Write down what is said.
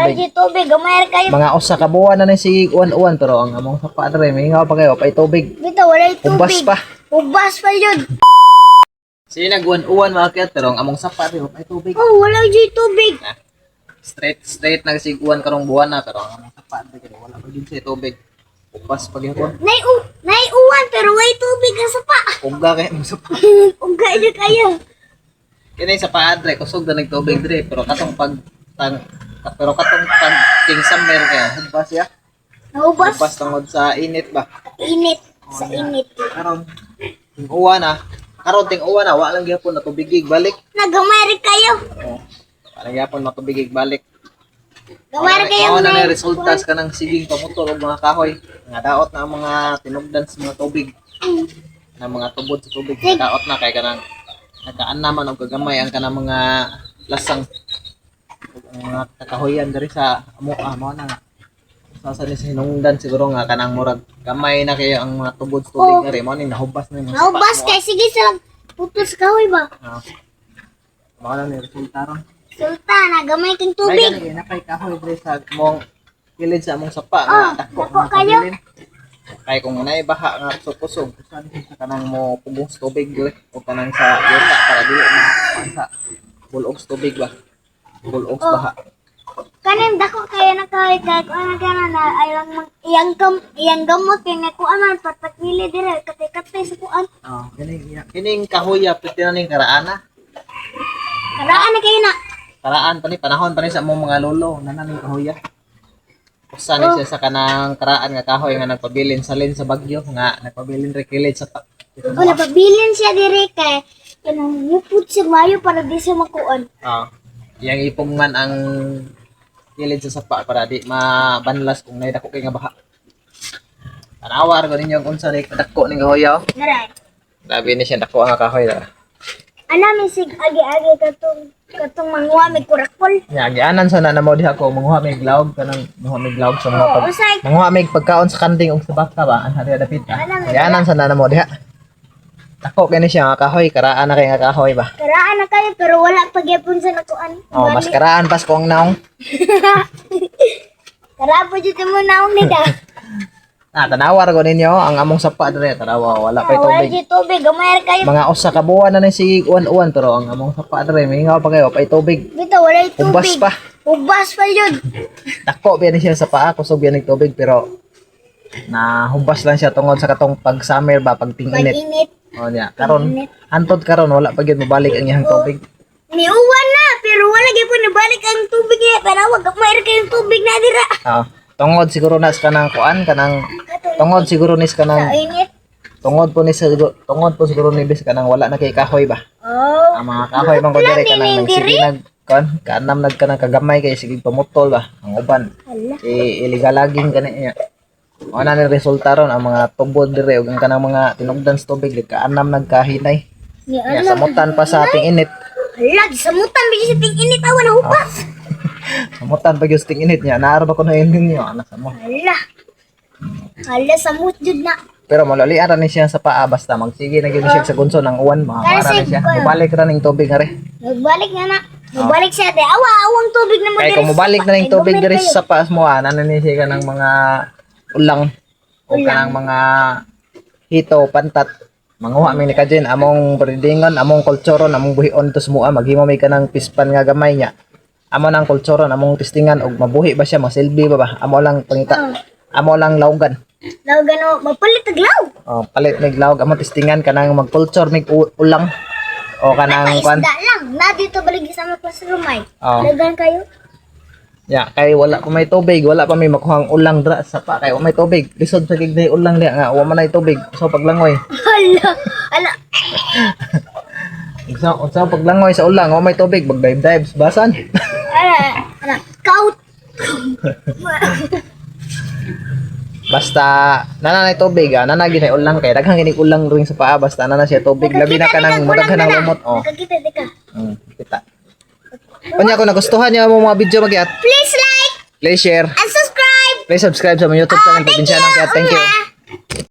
Wala tubig. jud tubig, gamay ra kayo. Mga usa ka buwan na ni sige uwan-uwan pero ang among sapa dre mingaw pa kayo pay tubig. Bitaw wala tubig. Ubas pa. Ubas pa yun. Sige nag-uwan-uwan mga kiyat pero ang among sapa dre pay tubig. Oh, wala jud tubig. Straight straight na sig uwan karong buwan na pero ang among sapa dre kay wala pa gyud siya tubig. Ubas pa gyud. Nay uwan pero way tubig ang sapa. Uga kay among sapa. Uga jud kayo. Kini sa paa dre kusog na nagtubig dre pero katong pag tang pero katong pag ting summer kay hubas ya. Naubas. Hubas tungod sa init ba. Init. Sa init. Karon ting uwan na. Karon ting uwan na wa lang gyapon natubigig balik. Nagamay ra kayo. Oh. Wa lang gyapon matubigig balik. Gamay ra kayo. Mao na ni resulta sa kanang siging pamutol og mga kahoy. Nga daot na ang mga tinugdan sa mga tubig. Na mga tubod sa tubig. Nga daot na kay kanang nagkaan naman og kagamay ang kanang mga lasang ug ang mga kakahoyan diri sa amo ah, mao na nga. Sa ni sa hinungdan siguro nga kanang murag gamay na kayo ang mga tubod sa tubig Oh. diri mao ni nahubas na yung mga Naubas sapa mo, kay sige sa putol sa kahoy ba. ah. Mao na ni resulta ron. Sultana, gamay kang May tubig. gani napay kahoy diri sa mong kilid sa among sapa nga Oh, dako dako nga kayo. kabilin. Kay kung naay baha nga kusog-kusog, kusan sa kanang mo pugong sa tubig diri o kanang sa yuta para dili na sa bulog sa tubig ba. Bulog sa Oh. baha. Kanin dako kayo na kahoy kay kuan na kana na ayang iyang kam iyang gamot kay nakuan man patakili dire katay-katay sa kuan. Oh, kining kining kahoy pwede na ning karaana. Karaan na kayo na. Karaan pa ni panahon pa ni sa among mga lolo nana ning kahoy. Usa ni Oh. siya sa kanang karaan nga kahoy nga nagpabilin salin sa bagyo nga nagpabilin ri kilid sa pa. O napabilin siya dire kay kanang mupud siya mayo para di siya makuan. Ah. Iyang ipungan ang kilid sa sapa para di mabanlas kung nay dako kay nga baha. Tanawar ko ninyo kung unsa ni dako ning kahoy oh. Naray. Grabe ni siya dako ang kahoy da. Ana mi sig agi-agi katong katong manguha mig kurakol. Nya gianan sa na namo diha ko manguha mig lawg kanang manguha mig lawg sa mga Oh, pag usay. manguha mig pagkaon sa kanding og sa baka ba anha diha dapit. Ana, may Gianan sa na namo diha. Dako kay ni siya nga kahoy, karaan na kay nga kahoy ba. Karaan na kayo pero wala pa gyapon sa nakuan. Oh, mas karaan pas ko ang naong. Karaan po jud mo naong nida. Ah, tanawar ko ninyo ang among sapa dire, tanawa wala pay Wala tubig. jud tubig, gamay ra kayo. Mga usa ka buwan na ni sige uwan-uwan pero ang among sapa dire mingaw pa kayo pay tubig. Bitaw wala tubig. Ubas pa. Ubas pa yun. Dako biya ni siya sa paa kusog biya nig tubig pero nahubas lang siya tungod sa katong pag summer ba pag ting-init. Pag-init. Oh niya, karon hantod karon wala pa gyud mobalik ang iyang tubig. Niuwan na, pero wala gyud nabalik ang tubig niya. Tanawa, gamay ra kayong tubig na dira. Ah, tungod siguro na sa kanang kuan kanang Katong tungod siguro ni sa sa kanang init. tungod po ni sa tungod po siguro ni bis kanang wala na kay kahoy ba. Oh. Ang mga kahoy man ko dire kanang Wala, nagsige nag kuan kaanam nag kanang kagamay kay sige pamutol ba ang uban. Hala. I iligalaging gani niya. Mao na ni resulta ron ang mga tubod dire ug ang kanang mga tinugdan sa tubig kaanam nagkahinay. Ni Nya ala. samutan pa sa ating init. Hala, gisamutan bigyan sa ting init awa na hubas. Samutan pa gyud sa ting init niya. Naara ba ko na yun ninyo anak sa mo. Hala. Hala, samut jud na. Pero malalian ra ni siya sa paa basta magsige na gyud siya sa gunso ng uwan mga ra ni siya. Mubalik ra ning tubig are. Nagbalik nga na. Nagbalik siya de. Awa, awang tubig na mo Kay diri kung sa mobalik sapa. na ning Kay tubig gamay diri kayo. sa paas mo ana na ni siya kanang mga ulang o kanang mga hito pantat manguha mi ni kajin among breedingon among kulturon among buhion to sumua maghimo mi kanang pispan nga gamay niya amo nang kulturon among testingan og mabuhi ba siya masilbi ba ba amo lang pangita amo lang lawgan. Law gano, mapalit og law. Oh, palit mig lawg amo testingan kanang magkulture mig ulang o kanang kwan. Isda lang. Na dito balik sa mga classroom ay. Oh. Dagan kayo. Ya, kay wala pa may tubig, wala pa may makuhang ulang dra sa pa kay wa may tubig. Lisod sa gig ulang diha nga wa man ay tubig. So paglangoy. Hala. Hala. Unsa unsa paglangoy sa ulang, wa may tubig, mag dive dive basan. Ala. Ala. Kaut. Basta nana nay tubig, ah, nana gid ulang kay daghan gini ulang ring sa paa basta nana siya tubig labi na kanang murag ng lumot oh. Nakakita di ka. Kita. Unya kung nagustuhan niyo ang mga video magyat, Please like please share, and subscribe. Please subscribe sa among YouTube channel Probinsyano Kiat. Thank you. Unya.